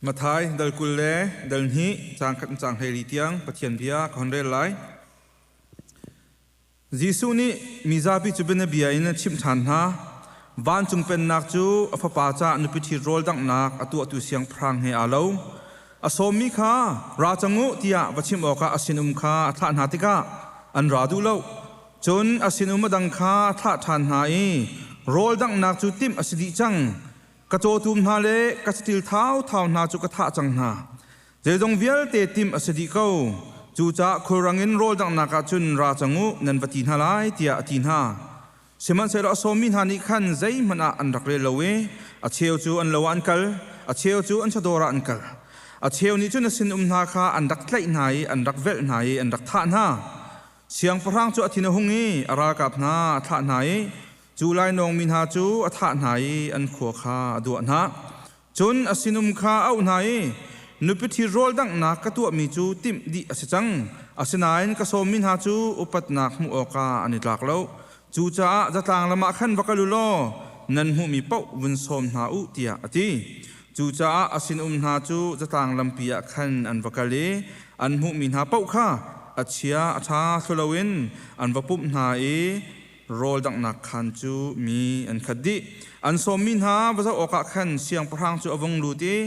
Matthai dal 20 le dal 2 caang khat in caang 14 tiang Pathian bia ka hon rel lai. Jesuh nih mizapi cu bianabia in a chimh ṭhan hna. Vancung pennak cu a fapa caah nupi ṭhit rawl danghnak a tuahtu siangpahrang he aa lo. A sawmmi kha ra cang u tiah va chimh awkah a sinum kha a thlah hna tikah an ra duh lo. Cun a sinum a dang kha a thlah ṭhan hna i rawl danghnak cu timh a si dih cang. Ka cawtum hna le ka saṭil thauthau hna cu ka thah cang hna. Zeizong vialte timh a si dih ko. Cucaah khulrang in rawl danghnak ah cun ra cang u, nan va ti hna lai, tiah a ti hna. Sihmanhsehlaw a sawmmi hna nih khan zeihmanh ah an rak rel lo i a cheu cu an lo ah an kal, a cheu cu an chawdawr ah an kal. A cheu nih cun a sinum hna kha an rak tlaih hna i an rak velh hna i an rak thah hna. Siangpahrang cu a thin a hung i a ralkap hna a thlah hna i cu lainawngmi hna cu a thah hna i an khua kha a duah hna. Cun a sinum kha a auh hna i, Nupi ṭhi rawl danghnak ka tuahmi cu timh dih a si cang, asinain ka sawmmi hna cu upatnak hmuh awkah an i tlak lo. Cucaah zatlang lam ah khan va kal u law nan hmuhmi paoh vun sawm hna u, tiah a ti. Cucaah a sinum hna cu zatlang lampi ah khan an va kal i an hmuhmi hna paoh kha a chia a ṭha thlu loin an va pumh hna i rawl danghnak khaan cu mi an khat dih. An sawmmi hna va zoh awkah khan siangpahrang cu a vung lut i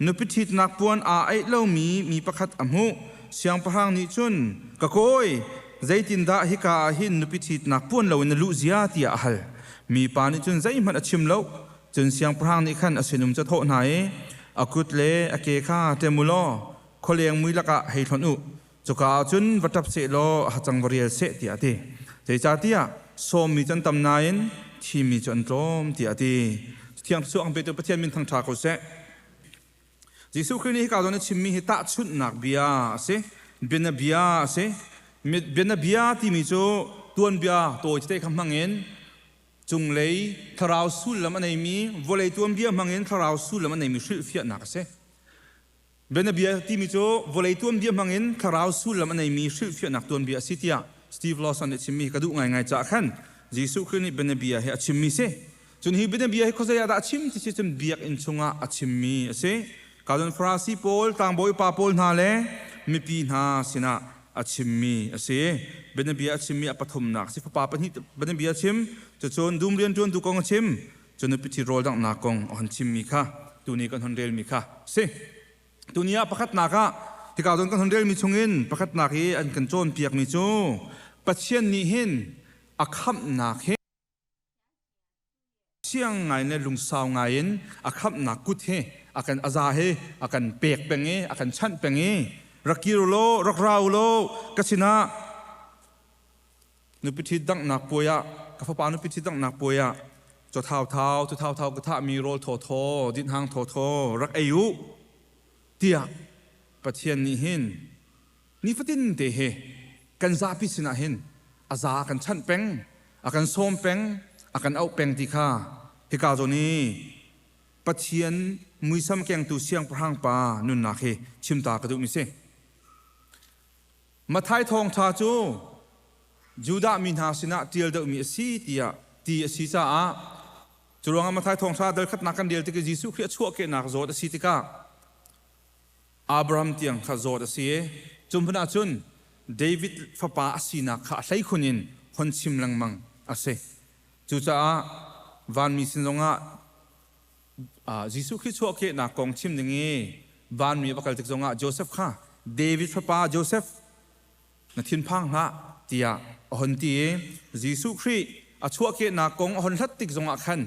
nupi ṭhitnak puan aa aih lomi mi pakhat a hmuh. Siangpahrang nih cun, Ka kawi, zeitindah hika ah hin nupi ṭhitnak puan loin na luh zia? tiah a hal. Mipa nih cun zeihmanh a chim lo. Cun siangpahrang nih khan a sinum cu a thawh hna i, A kut le a ke kha ṭem u law khualeng mui lakah hei hlonh u. Cuka ah cun va ṭap seh law a hacang va rial seh tiah a ti. Zeicahtiah sawmmi cu an tam nain thimi cu an tlawm tiah a ti. Thiang Thlarau ang petu Pathian min thangṭha ko seh. Jesuh Khrih nih hika zawn a chimmi hi tahchunhnak bia a si. Bianabia a si. Bianabia timi cu tuanbia tawi tete kha hmangin cunglei thlarau sullam a neimi vawlei tuanbia hmangin thlarau sullam a neimi hrilhfiahnak a si. Bianabia timi cu vawlei tuanbia hmangin thlarau sullam a neimi hrilhfiahnak tuanbia a si tiah Steve Lawson nih a chimmi hi ka duh ngaingai caah khan Jesuh Khrih nih bianabia hi a chimmi si. Cun hi bianabia hi khuazei ah dah a chim ti si cun biakinn chungah a chimmi a si. Ka cun Farasi pawl, tlangbawi upa pawl hna le mipi hna sinah a chimmi a si. Bianabia a chimmi a pathumnak a si. Fapa pahnih bianabia a chim. Cucun dum rianṭuantu kong a chim. Cun nupi ṭhi rawl danghnak kong a hon chimmi kha tuni kan hon relmi kha si. Tuni ah pakhatnak ah hika zawn kan hon relmi chungin pakhatnak i an kan cawnpiakmi cu Pathian nih hin a khamhnak hi siang ngai le lungsau ngai in a khamhnak kut hi a kan aza hi a kan pek peng i a kan chanh peng i rak kir law rak ra u law ka sinah Nupi ṭhit danghnak puai ah ka fapa nupi ṭhit danghnak puai ah caw thauthau cu thauthau ka thahmi rawl thawthaw dinhhang thawthaw rak ei u tiah Pathian nih hin nifatin te he kan zapi sinah hin a za a kan chanh peng a kan sawm peng a kan auh peng ti kha hika zawn i Pathian muisam kengtu siangpahrang pa nunnak hi chimta ka duhmi si. Matthai thawngṭha cu Judah mi hna sinah ṭial deuhmi a si tiah ti a si caah cu ruangah Matthai thawngṭha dal khatnak kan rel tik i Jesuh Khrih a chuahkehnak zawt a si tikah Abraham tiang kha zawt a si i cu hmun ah cun David fapa a sinak kha a hleikhun in hon chim lengmang a si. Cucaah vanmi sin zongah Jesuh Khrih chuahkehnak kong chim ding i vanmi a va kal tik zongah Joseph kha David fapa Joseph na thinphang hlah tiah a hon ti i Jesuh Khrih a chuahkehnak kong a hon hlat tik zongah khan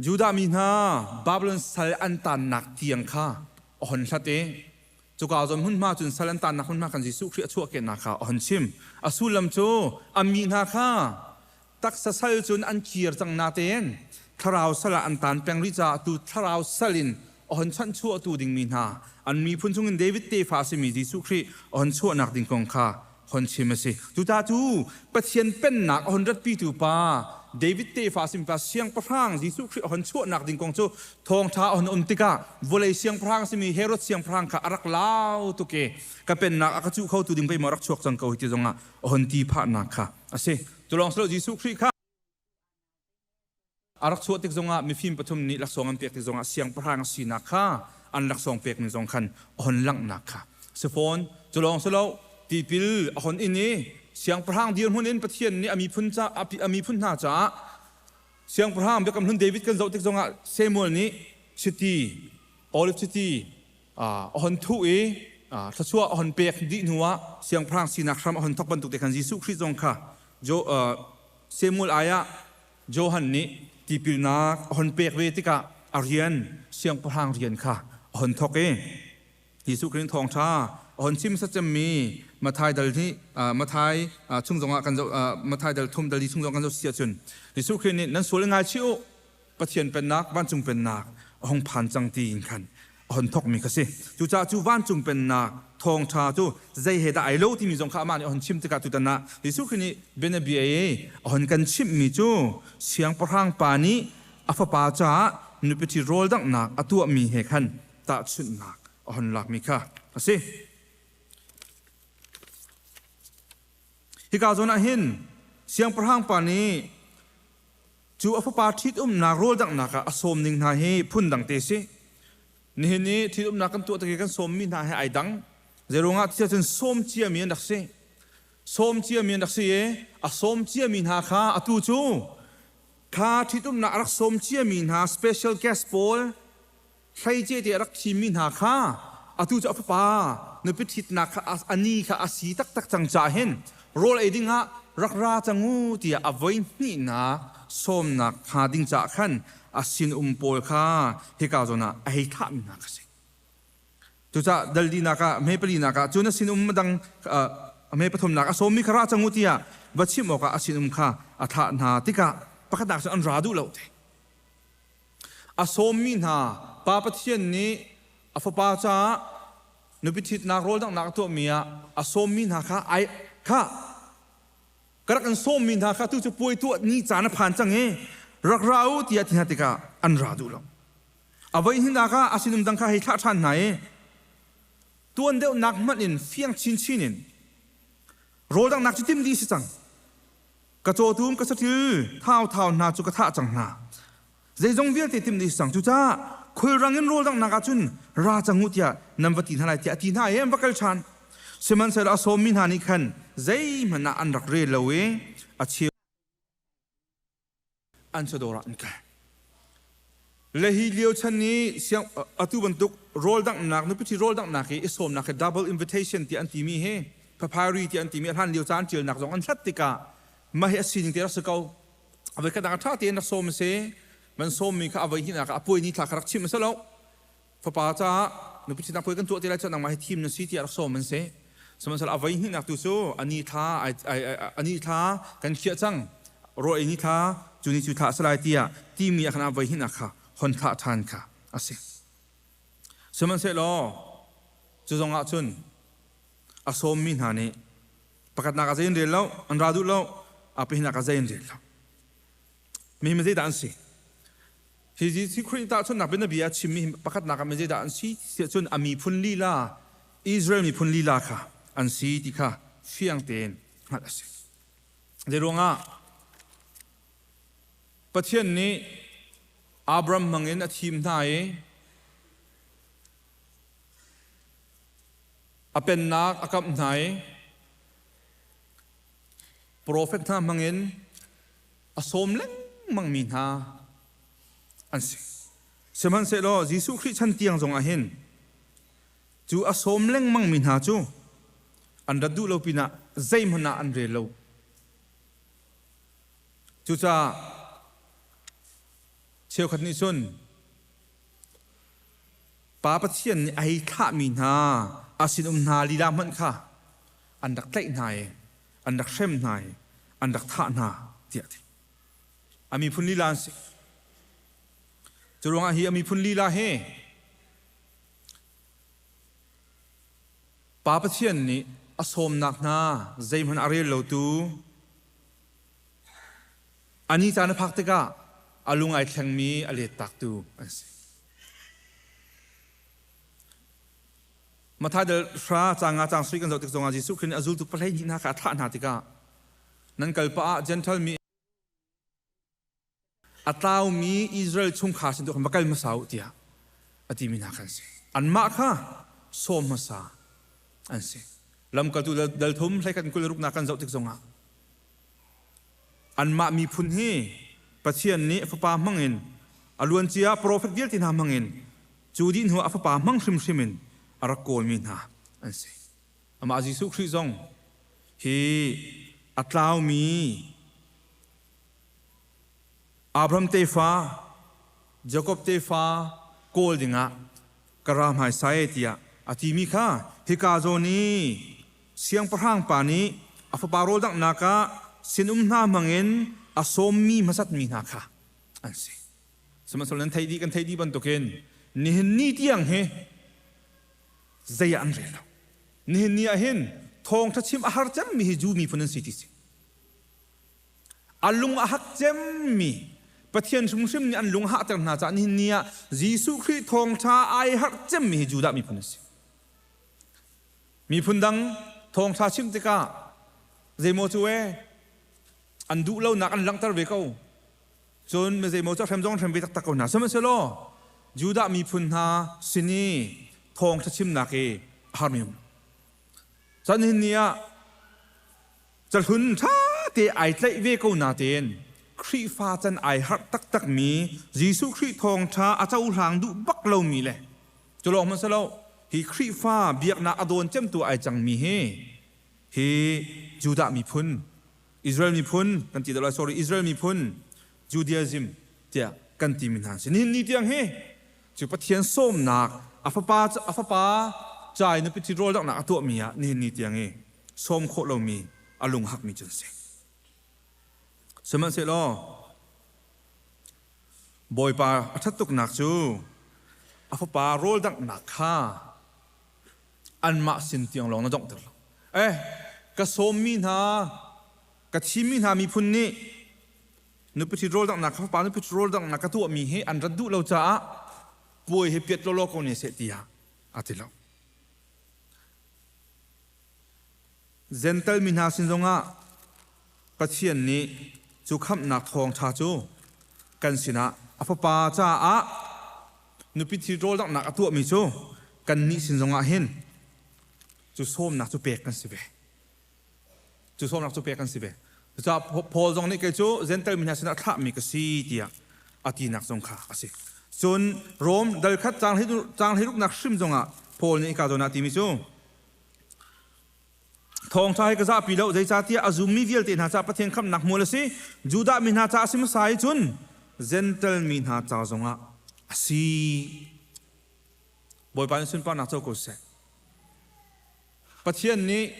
Judah mi hna Babylon sal an taannak tiang kha a hon hlat i cuka zawn hmunhma cun sal an taannak hmunhma khan Jesuh Khrih a chuahkehnak kha a hon chim. A sullam cu a mi hna kha Taksa sal cun an kir cang natein thlarau sal ah an taan peng rih caah tu thlarau sal in a hon chanhchuahtu dingmi hna an miphun chungin David tefa a simi Jesuh Khrih a hon chuahnak ding kong kha hon chim a si. Cucaah cu Pathian pennak a hon ratpitu pa David tefa a simi pa siangpahrang Jesuh Khrih a hon chuahnak ding kong cu thawngṭha a hon um tikah vawlei siangpahrang a simi Herod siangpahrang kha a rak lau tuk i ka pennak a ka cuh khotu ding pei maw rak chuak cang ko hi ti zongah a hon ti phahnak kha a si. Cu lawng si lo Jesuh Khrih kha A rak chuah tik zongah mifim pathum nih laksawng an pek tik zongah siangpahrang a sinak kha an laksawng pekmi zong khan a hon langhnak kha si fawn. Cu lawng si lo, tipil a hon in i siangpahrang dirhmun in Pathian nih a miphun ca a miphun hna caah siangpahrang Biakam Hlun David kan zoh tik zongah Samuel nih chiti olive chiti a hon thuh i thluachuah a hon pek dih hnuah siangpahrang sinak hram a hon thawk bantuk te khan Jesuh Khrih zong kha Samuel ai ah Johan nih tipilnak a hon pek ve tikah a rian siangpahrang rian kha a hon thawk i Jesuh Khrih thawngṭha a hon chim sacemmi Mathai dal hi Mathai chung zongah kan zoh Mathai dal thum dal li chung zong kan zoh si ahcun Jesuh Khrih nih nan sual ngaichih u Pathian pennak vancung pennak a hung phan cang ti in khan a hon thawkmi kha si. Cucaah cu vancung pennak thawngṭha cu zei he dah ai lo timi zong kha amah nih a hon chim tikah tutan ah Jesuh Khrih nih bianabia i a hon kan chimhmi cu siangpahrang pa nih a fapa caah nupi ṭhi rawl danghnak a tuahmi he khan tahchunhnak a hon lakmi kha a si. Hika zawn ah hin siangpahrang pa nih Cu a fapa ṭhitumnak rawldanghnak ah a sawm ning hna hi phundang te si. Nihin i ṭhitumnak kan tuah tik i kan sawmmi hna he ai dang. Zeiruangah tiah cun sawm ciami an rak si. Sawm ciami an rak si i a sawm ciami hna kha atu cu kha ṭhitumnak a rak sawm ciami hna special guest pawl hleice te a rak thimmi hna kha atu cu a fapa nupi ṭhitnak kha a ni kha a si taktak cang caah hin rawl ei dingah rak ra cang u tiah a voi hnihnak sawmnak hnga ding caah khan a sinum pawl kha hika zawn ah a hei thlahmi hna kha si. Cucaah dal linak ah hme palinak ah cun a sinum dang hme pathumnak a sawmmi kha ra cang u tiah va chimh awkah a sinum kha a thlah hna tikah pakhatnak cu an ra duh lo te. A sawmmi hna Pa Pathian nih a Fapa caah nupi ṭhitnak rawldanghnak a tuahmi ah a sawmmi hna kha ai kha ka rak in sawmmi hna kha tu cu puai tuah ni caan a phan cang i rak ra u tiah ti hna tikah an ra duh lo. A voi hnihnak ah a sinum dang kha hei thlah ṭhan hna i tuan deuhnak hmanh in fiang chinchin in rawldanghnak cu tim dih si cang. Ka cawtum ka saṭil thauthau hna cu ka thah cang hna. Zeizong vialte timh dih cang. Cucaah khulrang in rawl danghnak ah cun ra cang u tiah nan va ti hna lai tiah a ti hna i an va kal ṭhan. Sihmanhsehlaw a sawmmi hna nih khan zeihmanh ah an rak rel lo i a cheu an chawdawr ah an kal. Le hi lio chan i siang atu bantuk rawl danghnak nupi rawl danghnak i i sawmnak hi double invitation tiah an timi hi papyri tiah an timi a hlan lio caan ṭialnak zong an hlat tikah mah hi a sining te rak si ko. A voi khat ah ṭha tein rak sawm a si. Man sawmmi kha a voi hnihnak ah a puai ni thla kha rak chimh a si lo. Fapa caah nupi ṭhitnak puai kan tuah ti lai cu nangmah hi thim na si tiah rak sawm an si. Sihmanhsehlaw a voi hnihnak tu cu a ni thla a ni thla kan khiah cang. Rawl ei ni thla cu ni cu thla a si lai tiah timi ah khan a voi hnihnak kha hon thlah ṭhan kha a si. Sihmanhsehlaw cu zong ah cun a sawmmi hna nih pakhatnak ah zei an rel lo, an ra duh lo, a pahnihnak ah zei an rel lo. Mi mi zeidah an si? Hi Jesuh Khrih tahchunhnak bianabia a chimmi pakhatnak ah mi zeidah an si tiah cun a miphun lila Israel miphun lila kha an si ti kha fiang tein hngalh a si. Zeiruangah Pathian nih Abraham hmangin a thim hna i a pennak a kamh hna i profet hna hmangin a sawm lengmangmi hna an si. Sihmanhsehlaw Jesuh Khrih chan tiang zongah hin cu a sawm lengmangmi hna cu an rat duh lo pinah zeihmanh ah an rel lo. Cucaah cheukhat nih cun Pa Pathian nih a hei thlahmi hna a sinum hna lila hmanh kha an rak tlaih hna i an rak hrem hna i an rak thah hna tiah a ti. A miphun lila an si. Cu ruangah hi a miphun lila hi Pa Pathian nih a sawmnak hna zeihmanh a rel lotu a ni caan a phak tikah a lung ai thlengmi a let taktu an si. Matthai dal hra caang nga caang sui kan zoh tik zongah Jesuh Khrih nih a zultu 12 hna kha a thlah hna tikah nan kal pah ah Gentile mi. A tlaumi Israel chungkhar sin tu khan va kal hmasa u tiah a timi hna kha an si. Anmah kha sawm hmasa an si. Lamkaltu dal thum hlei 21 nak kan zoh tik zongah anmah miphun hi Pathian nih a fapa hmangin a luancia profet vialte hna hmangin cu dih hnu a fapa hmang hrimhrim in a rak kawlmi hna an si. Amah Jesuh Khrih zong hi a tlaumi Abraham tefa, Jakob tefa kawl dingah ka ra hmaisa e tiah a timi kha hika zawn i siangpahrang pa nih a fapa rawl danghnak ah sinum hna hmangin a sawmmi hmasatmi hna kha an si. Sihmanhsehlaw nan theih dih kan theih dih bantukin nihin ni tiang hi zei ah an rel lo. Nihin ni ah hin thawngṭha chim a har cemmi hi Jew miphun an si ti si. A lung a hak cemmi Pathian hrimhrim nih an lung hahter hna caah nihin ni ah Jesuh Khrih thawngṭha ai harh cemmi hi Judah miphun an si. Miphun dang thawngṭha chimh tikah zeimaw cu ee an duh lonak an langhter ve ko. Cun mi zeimaw cu a hrem zong an hrem ve taktak ko hna. Sihmanhsehlaw Judah miphun hna sin i thawngṭha chimnak i a harmi um. Cun nihin ni ah Cahlun ṭha te ai tlaih ve ko natein Khrihfa can ai harh taktakmi Jesuh Khrih thawngṭha a cohlang duh bak lomi le cu lawng hmanh si lo hi Khrihfa biaknak a dawn cemtu ai cangmi hi hi Judah miphun Israel miphun kan ti dah lai sorry Israel miphun Judaism tiah kan timi hna an si. Nihin ni tiang hi cu Pathian sawmnak a fapa a fapa ca in nupi ṭhit rawl danghnak a tuahmi ah nihin ni tiang i sawm khawh lomi a lung hakmi cu an si. Sihmanhsehlaw Bawipa a ṭhat tuknak cu a fapa rawl danghnak kha anmah sin tiang lawng na donghter lo. Eh, ka sawmmi hna, ka thimmi hna miphun nih nupi ṭhit rawl danghnak ka fapa nupi ṭhit rawl danghnak ka tuahmi hi an rat duh lo caah puai hi piat lawlaw ko ne seh tiah a ti lo. Gentle mi hna sin zongah Pathian nih cu khamhnak thawngṭha cu kan sinah a Fapa caah nupi ṭhit rawl danghnak a tuahmi cu kannih sin zongah hin cu sawmnak cu pek kan si ve. Cu sawmnak cu pek kan si ve. Cucaah Paul zong nih kei cu Gentle mi hna sinah thlahmi ka si tiah a tinak zong kha a si. Cun Rom dal khat caang hleiruknak hrim zongah Paul nih hika zawn ah timi cu Thawngṭha hi ka zahpi lo, zeicahtiah a zummi vialte hna caah Pathian khamhnak hmual a si. Judah mi hna caah a si hmasa i cun Gentle mi hna ca zongah a si. Bawipa nih sunparnak co ko seh. Pathian nih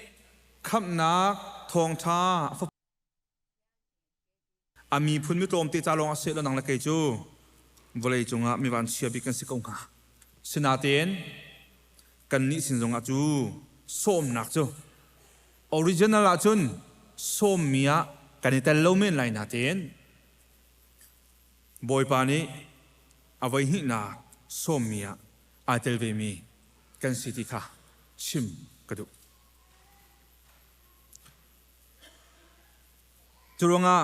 khamhnak thawngṭha a miphun mi tlawmte ca lawng a seh lo nang le kei cu vawlei cungah mi vanchia bik kan si ko hnga. Sinain kannih sin zongah cu sawmnak cu original ahcun sawmmi ah kan i tel lo men lai natein Bawipa nih a voi hnihnak sawmmi ah aa tel vemi kan si ti kha chim ka duh. Curuangah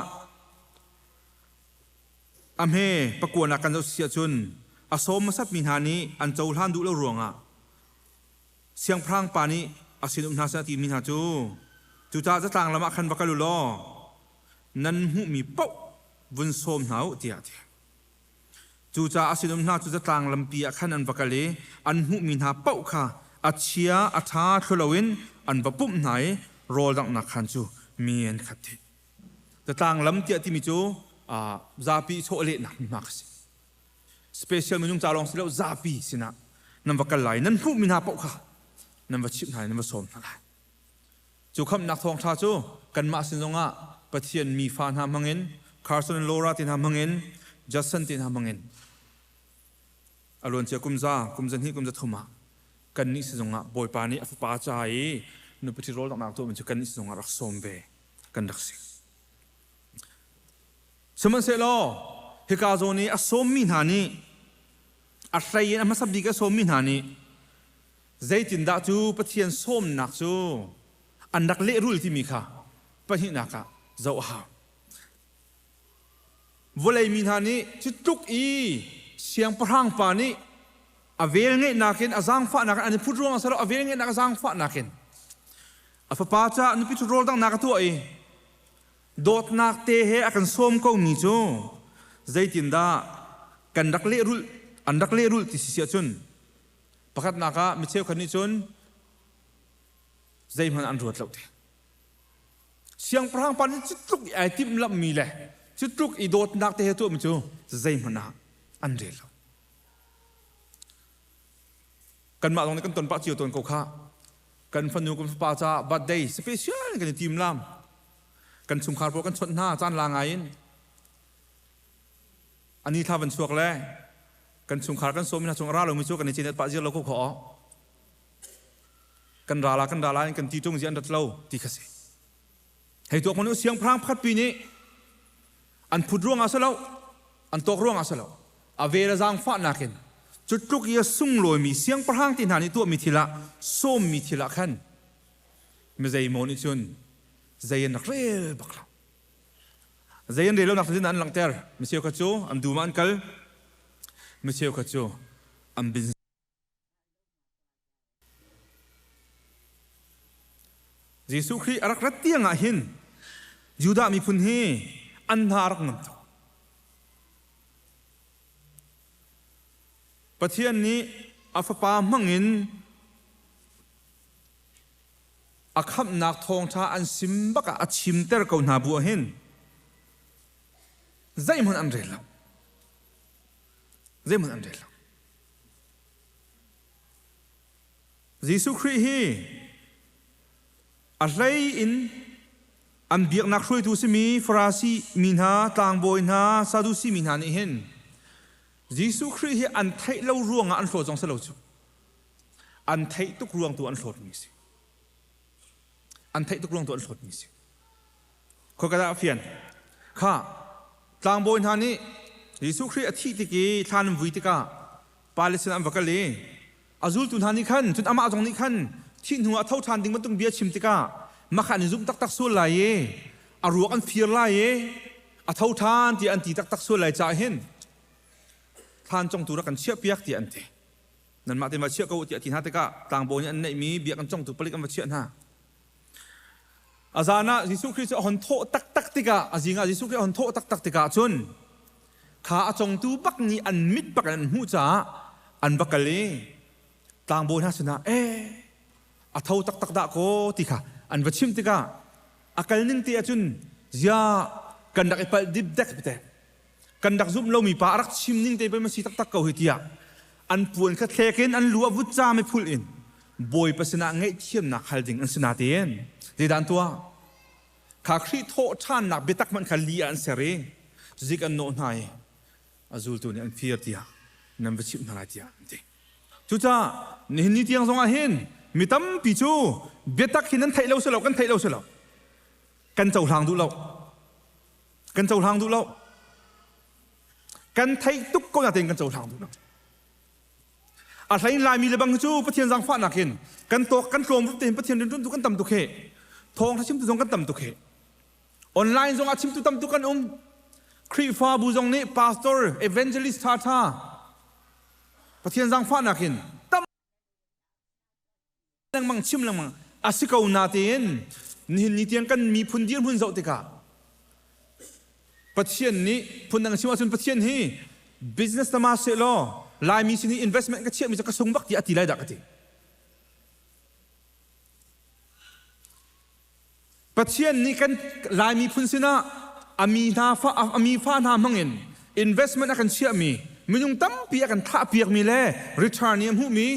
a hme pakuanak kan zoh si ahcun a sawm hmasatmi hna nih an cohlan duh lo ruangah siangpahrang pa nih a sinum hna sin a timi hna cu cucaah zatlang lam ah khan va kal u law nan hmuhmi paoh vun sawm hna u tiah a ti. Cucaah a sinum hna cu zatlang lampi ah khan an va kal i an hmuhmi hna paoh kha a chia a ṭha thlu loin an va pumh hna i rawl danghnak khaan cu mi an khat dih. Zatlang lam tiah timi cu zapi chawlehnak hmunhma kha si. Special minung ca lawng si lo zapi sinah nan va kal lai nan hmuhmi hna paoh kha nan va chimh hna i nan va sawm hna lai. Cu khamhnak thawngṭha cu kanmah sin zongah Pathian mi fa hna hmangin Carson and Laura te hna hmangin Judson te hna hmangin a luancia kum za kum zahnih kum zathum ah kannih sin zongah Bawipa nih a fapa ca i nupi ṭhi rawl donghnak tuahmi cu kannih sin zongah rak sawm ve kan rak si. Sihmanhsehlaw hika zawn i a sawmmi hna nih a hlei in a hmasa bik a sawmmi hna nih Zeitindah cu Pathian sawmnak cu an rak lehrul timi kha pahnihnak ah zoh a hau. Vawlei mi hna nih cu tluk i siangpahrang pa nih a velngeihnak in a zaangfahnak in an i phut ruangah si lo, a velngeihnak a zaangfahnak in a fapa caah nupi ṭhut rawl danghnak a tuah i dawtnak te he a kan sawm ko mi cu zeitindah kan rak lehrulh an rak lehrulh ti si ahcun pakhatnak ah mi cheukhat nih cun zeihmanh an ruat lo te. Siangpahrang pa nih cu tluk i ai timhlamhmi le cu tluk i dawtnak te he tuahmi cu zeihmanh ah an rel lo. Kanmah zong nih kan ton pah cio tawn ko khah. Kan fanu kan fapa caah birthday special kan i timlam. Kan chungkhar pawl kan chawnh hna caan la ngai in. Ani thla van chuak le kan chungkhar kan sawm hna chung a ra lomi cu kan i cinet pah ziar lo ko kho. Kan ra la kan ra la in kan ti ṭung zi an rat lo ti kha si. Hei tuak hmanh u, siangpahrang pakhat pi nih an phut ruangah si lo, an tawk ruangah si lo, a vel a zaangfahnak in cu tluk i a sunglawimi siangpahrang ti hna nih tuahmi thil ah sawmmi thil ah khan mi zeimaw nih cun zei an rak rel bak lo. Zei an rel lonak cu an langhter. Mi cheukhat cu an dum ah an kal, mi cheukhat cu an bin. Jesuh Khrih a rak rat tiang ah hin Judah miphun hi an hna a rak ngam tuk. Pathian nih a fapa hmangin a khamhnak thawngṭha an sim bak ah a chimter ko hna bu ah hin zeihmanh an rel lo. Zeihmanh an rel lo. Jesuh Khrih hi a hlei in an biaknak hruaitu simi Farasi mi hna, tlangbawi hna, Sadusi mi hna nih hin Jesuh Khrih hi an theih lo ruangah an hlawt zong si lo cu. An theih tuk ruang tu an hlawtmi si. An theih tuk ruang tu an hlawtmi si. Khoi ka dah a fian? Kha tlangbawi hna nih Jesuh Khrih a thih tik i thlan an vui tikah Palestine an va kal i a zultu hna nih khan cun amah zong nih khan thih hnu ah tho ṭhan ding bantuk bia chim tikah mah an i zumh taktak sual lai i a ruak an fir lai i a tho ṭhan tiah an ti taktak sual lai caah hin thlan congtu rak kan chiahpiak tiah an ti. Nanmah te va chiah ko u tiah a ti hna tikah tlangbawi nih an neihmi biakinn congtu palik an va chiah hna. A zan ah Jesuh Khrih cu a hon thawh taktak tikah, a zing ah Jesuh Khrih a hon thawh taktak tikah cun kha a congtu bak nih an mit bak in an hmuh caah an va kal i tlangbawi hna sinah eh a tho taktak dah kaw ti kha an va chimh tikah a kal ning te ahcun zia kan rak i palh dipdek te kan rak zumh lomi pa a rak chim ning te pei ma si taktak ko hi tiah an puan kha thlek in an lu a vutcam i phulh in Bawipa sinah ngaihthiamnak hal ding an si natein zeidah an tuah? Kha Khrih thawh ṭhannak biatak hmanh kha li ah an ser i zik an nawh hna i a zultu nih an fir tiah nan va chimh hna lai tiah an ti. Cucaah nihin ni tiang zongah hin mi tampi cu biatak hi nan theih lo si lo, kan theih lo si lo, kan cohlang duh lo. Kan cohlang duh lo. Kan theih tuk ko natein kan cohlang duh lo. A hlein Laimi le bang cu Pathian zaangfahnak in kan tawk kan tlawm rup tein Pathian rianṭuantu kan tam tuk he. Thawngṭha chimtu zong kan tam tuk he. Online zong ah chimtu tam tuk kan um. Khrihfabu zong nih pastor, evangelist ṭhaṭha Pathian zaangfahnak in tam lengmang chim lengmang a si ko natein nihin ni tiang kan miphun dirhmun zoh tikah Pathian nih phundang chim ahcun Pathian hi business tama seh law Laimi sin hi investment ka chiahmi cu ka sung bak ti a ti lai dah ka ti. Pathian nih kan Lai miphun sinah a mi hna fa a mi fa hna hmangin investment a kan chiahmi minung tampi a kan thahpiakmi le return i a hmuhmi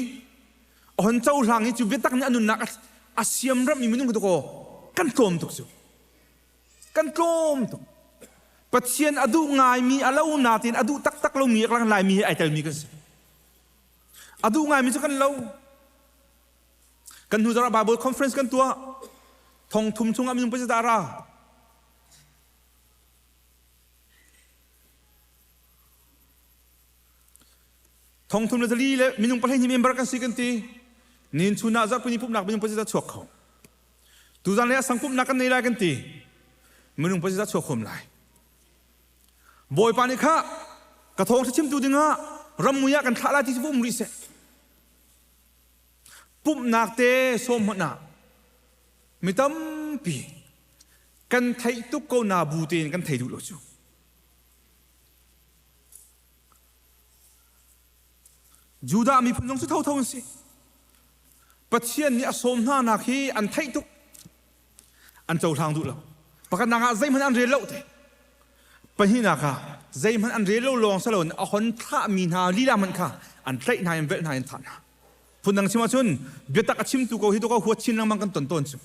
a hon cohlang i cu biatak nih a nunnak a siamrammi minung khi kaw kan tlawm tuk cu kan tlawm tuk. Pathian a duh ngaimi a lo natin a duh taktak lomi a lang Laimi he ai telmi kan si. A duh ngaimi cu kan lo. Kan hnu zarh ah Bible conference kan tuah. Thong thum chungah minung pazit ah ra. Thong thum le zali le minung 12 member kan si kan ti. Nin chun ah zarhpini pumhnak minung pazit ah chuak kho. Tuzan le a sang pumhnak kan nei lai kan ti. Minung pazit ah chuak khom lai. Bawipa nih kha ka thawngṭha chimtu dingah rammui ah kan thlah lai ti cu um rih seh. Pumhnak te sawm hmanh ah mi tampi kan theih tuk ko na bu tein kan thei duh lo cu. Judah miphun zong cu thotho an si. Pathian nih a sawm hna nak hi an theih tuk. An cohlang duh lo. Pakhatnak ah zeihmanh an rel lo te. Pahnihnak ah zeihmanh an rel lo lawng si loin a hon thlahmi hna lila hmanh kha an tlaih hna in velh hna in thah hna. Phundang chim ahcun biatak a chimtu ko hi to ko huat chin lengmang kan ton tawn cu.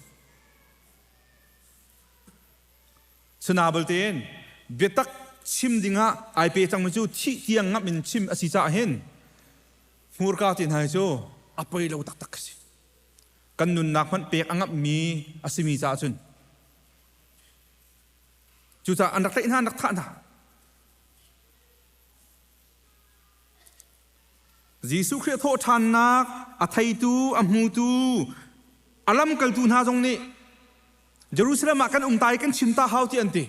Sana belte in biatak chim dingah ai pe cangmi cu thih tiang ngamh in chim a si caah hin hmurka te hna hi cu a poi lo taktak a si. Kan nunnak hmanh pek a ngamhmi a simi caah cun cucaah an rak tlaih hna an rak thah hna. Jesuh Khrih thawhṭhannak a theitu, a hmutu, a lamkaltu hna zong nih Jerusalem ah kan um ta i kan chim ta hau ti an ti.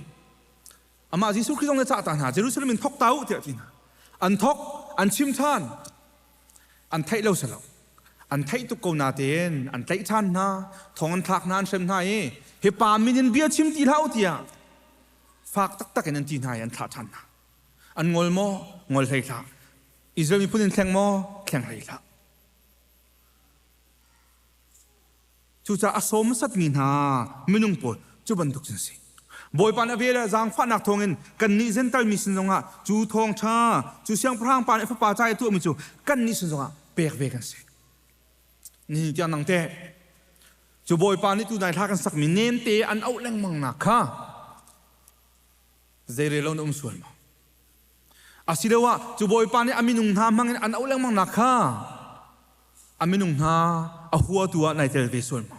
Amah Jesuh Khrih zong nih a cah ta hna, Jerusalem in thok ta u tiah a ti hna. An thok, an chim ṭhan. An theih lo si lo. An theih tuk ko natein an tlaih ṭhan hna, thong an thlak hna, an hrem hna i hi pa min in bia chim ti hlah u tiah fak taktak in an ti hna i an thlah ṭhan hna. An ngol maw? Ngol hlei hlah. Israel miphun in thleng maw? Thleng hlei hlah. Cucaah a sawm hmasatmi hna minung pawl cu bantuk cun si. Bawipa nih a vel le zaangfahnak thawngin kannih Jentail mi sin zongah cu thawngṭha, cu siangpahrang pa nih a fapa ca i a tuahmi cu kannih sin zongah pek ve kan si. Nihin tiang nang teh cu Bawipa nih tunai hla kan sakmi nemte an auh lengmang nak kha zeirel lo na um sual maw? Asiloah cu Bawipa nih a minung hna hmangin an auh lengmang nak kha a minung hna a huatu ah nai tel ve sual maw?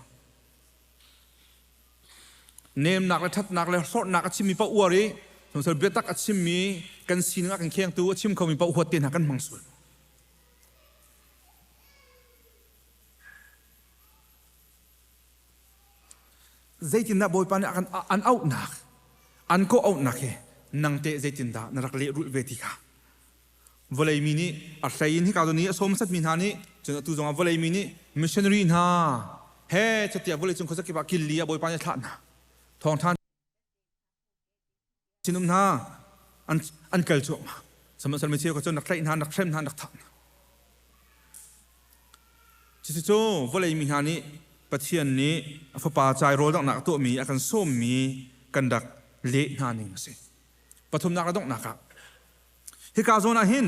Nemnak le ṭhatnak le hlorhnak a chimmi paoh uar i sihmanhsehlaw biatak a chimmi kan sining a kan khengtu a chim khomi paoh huat te hna kan hmang sual maw? Zeitindah Bawipa nih a kan an auhnak, an kawh auhnak hi nang teh zeitindah na rak lehrulh ve ti kha vawlei mi nih a hlei in hika zawn i a sawm satmi hna nih cun atu zongah vawlei mi nih missionary hna he catiah vawleicung khuazakip ah killi ah Bawipa nih a thlah hna thawngṭha sinum hna an kal cuahmah. Sihmanhsehlaw mi cheu kha cun rak tlaih hna, rak hrem hna, rak thah hna. Cucu vawlei mi hna nih Pathian nih a fapa cai rawl donghnak a tuahmi a kan sawmmi kan rak leh hna ning a si. Pathumnak le donghnak ah hika zawn ah hin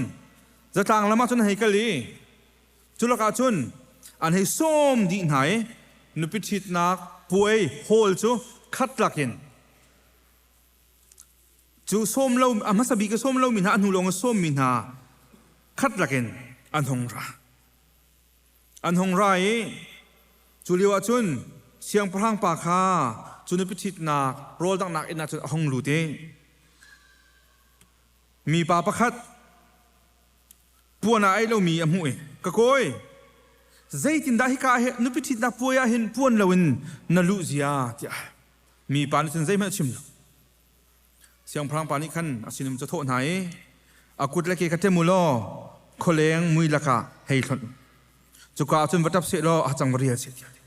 zatlang lam ah cun hei kal i cu lakah cun an hei sawm dih hna i nupi ṭhitnak puai hall cu khat lakin Cu sawm lo a hmasa bik a sawm lomi hna a hnu lawng a sawmmi hna khat lakin an hung ra. An hung ra i cu lio ah cun siangpahrang pa kha cu nupi ṭhitnak rawl danghnak inn ah cun a hung lut i mipa pakhat puan ah aih lomi a hmuh i ka kawi zeitindah hika ah nupi ṭhitnak puai ah hin puan loin na luh zia tiah mipa nih cun zeihmanh a chim lo. Siangpahrang pa nih khan a sinum cu a thawh hna i a kut le ke kha ṭem u law khualeng mui lakah hei hlonh u. Cuka ah cun va ṭap seh law a hacang va rial seh tiah a ti.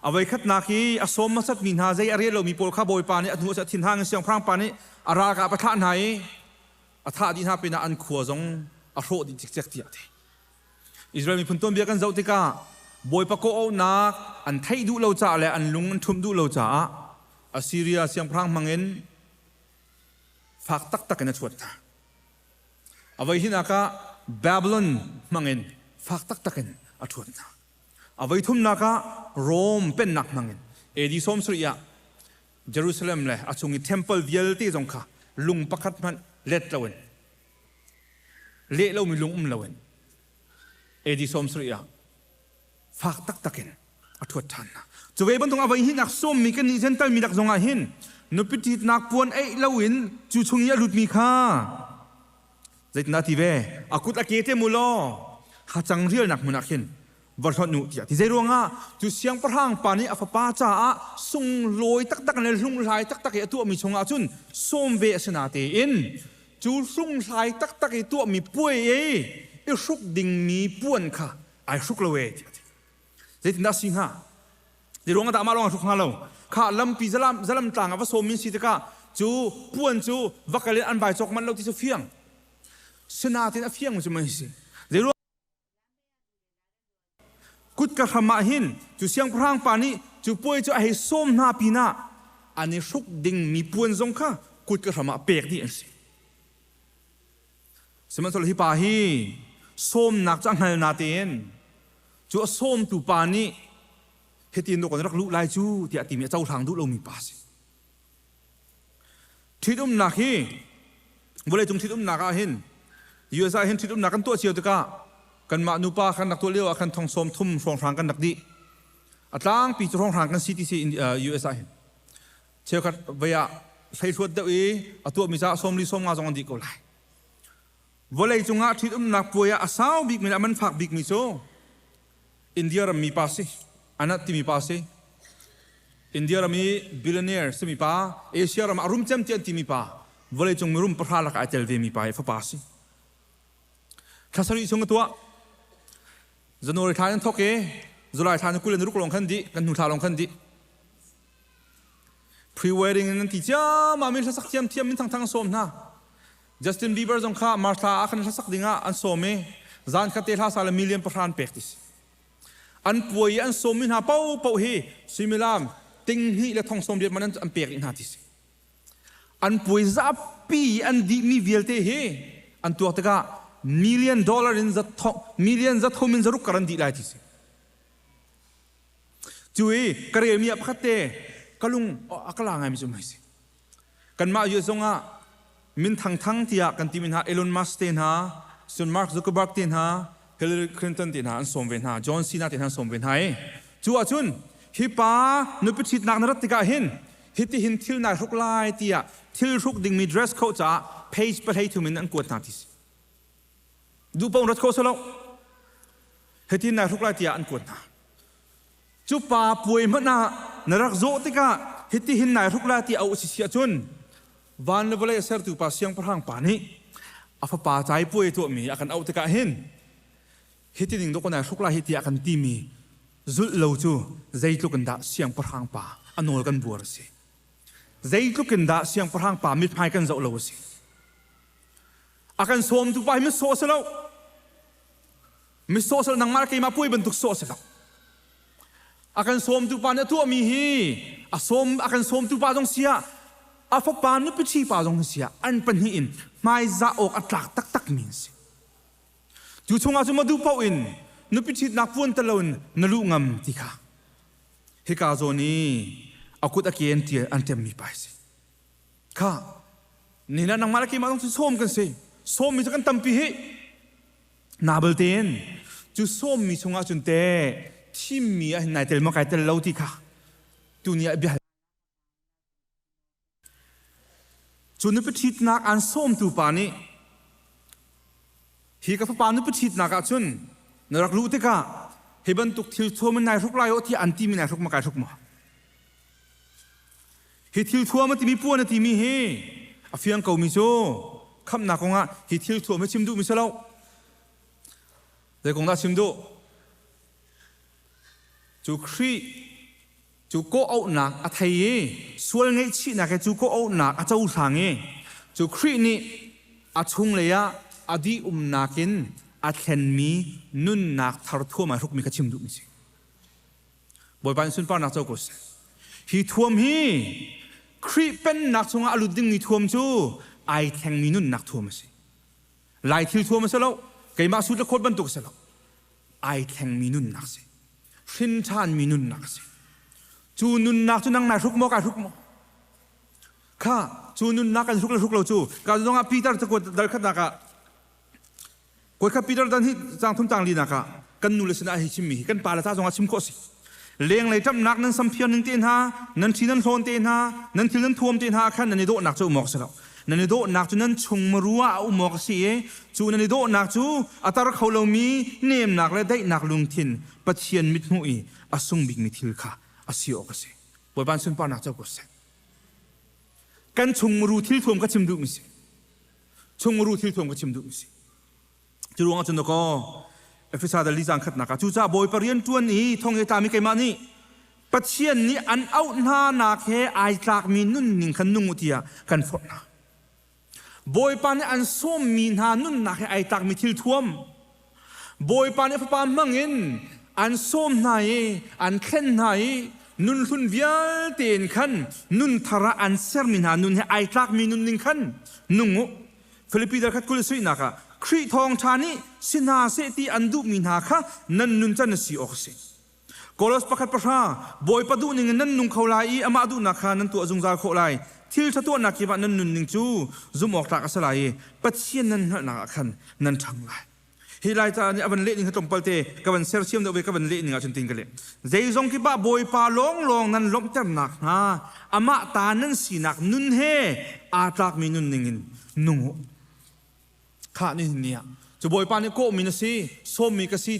A voikhatnak i a sawm hmasatmi hna zei a rel lomi pawl kha Bawipa nih a hnu a thinhang in siangpahrang pa nih a ralkap a thlah hna i a thah dih hna pinah an khua zong a hrawh dih cikcek tiah a ti. Israel miphun tuanbia kan zoh tikah Bawipa kawhauhnak an theih duh lo caah le an lung an ṭhumh duh lo caah Assyria siangpahrang hmangin fak taktak in a chuat hna. A voi hinak ah Babylon hmangin fak taktak in a ṭhuat hna. A voi thumnak ah Rome pennak hmangin AD 70 ah Jerusalem le a chung i temple vialte zong kha lung pakhat hmanh let loin leh lomi lung um loin AD 70 ah fak taktak in a ṭhuat ṭhan hna. Cu ve bantuk a voi hnihnak sawmmi kan nih Jentail mi lak zongah hin nupi ṭhitnak puan eih loin cu chung i a lutmi kha zeitindah ti ve a kut a ke te mu law hacang rialnak hmun ah khin va hlonh u tiah ti zei ruangah cu siangpahrang pa nih a fapa caah sunglawi taktak le hlunghlai taktak i a tuahmi chungah cun sawm ve a si natein. Cu hlunghlai taktak i tuahmi puai i i hruk dingmi puan kha ai hruk lo ee tiah a ti. Zeitindah a si hnga? Zei ruangah dah amah lawng a hruk hnga lo? Kha lampi zalam zalam tlang ah va sawm min si tikah cu puan cu va kal in an vai cawk manh lo ti cu fiang. Sinain a fiang cu mei si. Zei Kutka hram ah hin cu siangpahrang pa nih cu puai cu a hei sawm hna pinah an i hruk dingmi puan zong kha kutka hram ah pek dih an si. Sihmanhsehlaw hi pa hi sawmnak cu a hngal natein cu a sawmtu pa nih hitin dawk an rak luh lai cu tiah timi a cohlang duh lomi pa a si. Ṭhitumnak hi vawleicung ṭhitumnak ah hin US ah hin ṭhitumnak kan tuah cio tikah kanmah nupa kan rak tuah lio ah khan thong sawm thum hrawnghrang kan rak dih. A tlangpi cu hrawnghrang kan si ti si US ah hin. Cheukhat vei ah hleihluat deuh i a tuahmi caah sawmli sawmnga zong an dih ko lai. Vawleicung ah ṭhitumnak puai ah a sau bikmi le a man fak bikmi cu India rammi pa si, Anat timi pa si. India ram i billionaire simi pa, Asia ram ah rum cem ti an timi pa, vawleicung mirum pahra lakah ai tel vemi pa i fapa si. Thla sarih chung a tuah. January thla in thok i July thla ni 20 le ruk lawng khan dih, kan hnu thla lawng khan dih. Pre-wedding in an ti ciammam i hlasak thiamthiam min thangthang an sawm hna. Justin Bieber zong kha March thla ah khan hlasak dingah an sawm i zan khat te hla sa le million pahra an pek ti si. An puai i an sawmmi hna paohpaoh hi suimilam ting hnih le thong sawm riat man an pek rih hna ti si. An puai zapi i an dihmi vialte hi an tuak tikah million dollar in za million za thum in za ruk kar an dih lai ti si. Cu i ka relmi ah pakhat te ka lung a ka la ngaimi cu mai si. Kanmah US zongah min thangthang tiah kan timi hna Elon Musk te hna, cun Mark Zuckerberg te hna, Hillary Clinton te hna an sawm ve hna, John Cena te hna an sawm ve hna i cu ahcun hi pa nupi ṭhitnak na rat tikah hin hitihin thil nai hruk lai tiah thil hruk dingmi dress code caah page 33 in an kuat hna ti si. Duh paoh rat khawh si lo. Hitin nai hruk lai tiah an kuat hna. Cu pa puai hmanh ah na rak zawh tikah hitihin nai hruk lai ti a si si ahcun van le vawlei a sertu pa siangpahrang pa nih a fapa cai puai tuahmi a kan auh tikah hin hiti ning dawk nai hruk lai hi tiah kan timi zulh lo cu zeitluk in dah siangpahrang pa a nawl kan buar a si. Zeitluk in dah siangpahrang pa mithmai kan zoh lo a si. A kan sawmtu pa hi mitsawh a si lo. Mitsawh nangmah le keimah puai bantuk sawh a si lo. A kan sawmtu pa nih a tuahmi hi a sawm a kan sawmtu pa zong siah a fapa nupi ṭhi pa zong siah an pahnih in hmaizah awk a tlak taktakmi an si. Cu chungah cu madu paoh in nupi ṭhitnak puan tel loin na luh ngam ti kha hika zawn i a kut a ke an ṭial an ṭemmi pa a si. Kha nina nangmah le keimah zong cu sawm kan si. Sawmmi cu kan tampi hi. Nabal tein cu sawmmi chungah cun teh thimmi ah hin nai tel maw kai tel lo ti kha tuni ah bia cu nupi ṭhitnak aan sawmtu pa nih hi ka fapa nupi ṭhitnak ah cun na rak luh tikah hi bantuk thil thuam in nai hruk lai aw tiah an timi nai hruk ma kai hruk maw? Hi thil thuam a timi puan a timi hi a fiang komi cu khamhnak kongah hi thil thuam hi chim duhmi si lo. Zei kong dah chim duh? Cu Khrih cu kawh auhnak a thei i sual ngaihchihnak he cu kawh auhnak a cohlang i cu Khrih nih a chunglei ah a dih umnak in a thlenmi nunnak thar thuam ai hrukmi kha chim duhmi si. Bawipa in sunparnak co ko seh. Hi thuam hi Khrih pennak chungah a lut dingmi thuam cu ai thlengmi nunnak thuam a si. Lai thil thuam a si lo, keimah sut le khawt bantuk a si lo. Ai thlengmi nunnak a si. Hrin ṭhanmi nunnak a si. Cu nunnak cu nang nai hruk maw kai hruk maw? Kha cu nunnak kan hruk le hruk lo cu ka zongah Peter cakuat dal khatnak ah Kawikhat Peter dan hi cang thum cang linak ah kan nu le sinah hi chimmi hi kan pa le ca zongah chim khawh si. Lenglei ṭamhnak nan samphiar ning te hna, nan ṭhi nan hlawn te hna, nan thil nan thuam te hna ah khan nan i dawhnak cu um awk si lo. Nan i dawhnak cu nan chung maru ah a um awk a si i cu nan i dawhnak cu a tar kho lomi nemnak le daihnak lungthin Pathian mithmuh i a sung bikmi thil kha a si awk a si. Bawipa sunparnak co ko seh. Kan chung muru thil thuam ka chim duhmi si. Chunguru thil thuam ka chim duh mi si. Cu ruangah cun kaw Efesa dal li cang khatnak ah cucaah Bawipa rian ṭuan i thong i tlami keimah nih Pathian nih an auh hna nak he ai tlakmi nunning khan nung u tiah kan forh hna. Bawipa nih an sawmmi hna nunnak he ai tlakmi thil thuam Bawipa nih fapa hmangin an sawm hna i an thlen hna i nunhlun vialte in khan nun thar ah an sermi hna nun he ai tlakmi nunning khan nung u. Filipi dal khat 20 suinak ah Khrih thawngṭha nih si hna seh ti an duhmi hna kha nan nuncan a si awk a si. Kolos 1:10 Bawipa duhning in nan nung kho lai i amah duhnak kha nan tuah zungzal khawh lai. Thil ṭha tuahnak kip ah nan nunning cu zumh awk tlak a si lai i Pathian nan hngalhnak ah khan nan ṭhang lai. Hi lai ca nih a van leh ning kha tlawmpal te ka van sersiam deuh ve ka van leh ning ahcun tin ka leh. Zeizong kip ah Bawipa lawnglawng nan lawmhternak hnga amah ta nan sinak nun he aa tlakmi nunning in nung u. Khah ni ni ah cu Bawipa nih kawhmi na si, sawmmi ka si.